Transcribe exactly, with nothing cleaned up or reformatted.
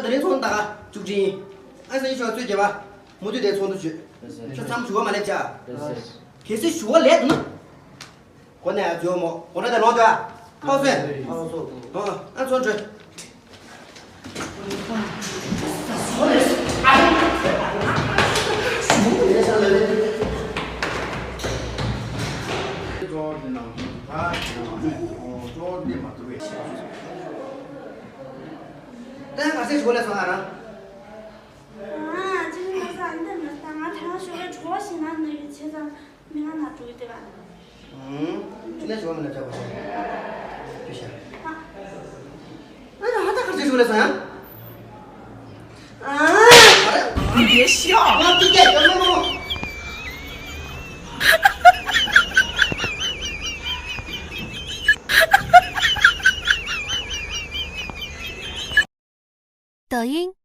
དེ་རིང་ཚོགས་འདུ་ད་ག་བཅུ་དྲུག་ཡིན། ཨ་ས་ཡི་ཤོག་ཚོད་རྒྱབ་པ། མུ་མཐུད་དེ་ཚོགས་འདུ་བྱོས། ཁྱོད་མཚམས་ཞུ་བ་མ་ལེབ་བྱ། གལ་སྲིད་ཞུ་བ་ལེབ་འདུག་ན། གོ་ནས་ཨ་ཚོད་མོ་གོ་ན་དེ་ལོང་ཅོ་ཨ། ཕོག་སོན། ཨ་ཚོགས་འགྲོ། ད་ག་ཚོད་ཞུ་གོ་ལེ་སོང་ཨ་རང་། ཨ་ཅི་ནི་ས་འདི་མི་ས་ང་ཐང་ཞོ་གྲོ་ཞིག་ན་ནི་ཡོད་ཆེ་ཙང་མི་ང་ན་ཀྲུའི་དེ་བ། ཨུམ། ཅི་ནས་ཞོ་མི་ན་ཅག་པོ་ཞིག་ཤ། ཨ་ད་ཧ་ད་གར་ཅི་ཞོ་ལེ་སོང་ཡང་། ཨ་ཨ་རེ། ཡེ་ཤ། ང་ཅི་ཀྱེ་ཡོ་མོ་མོ།抖音。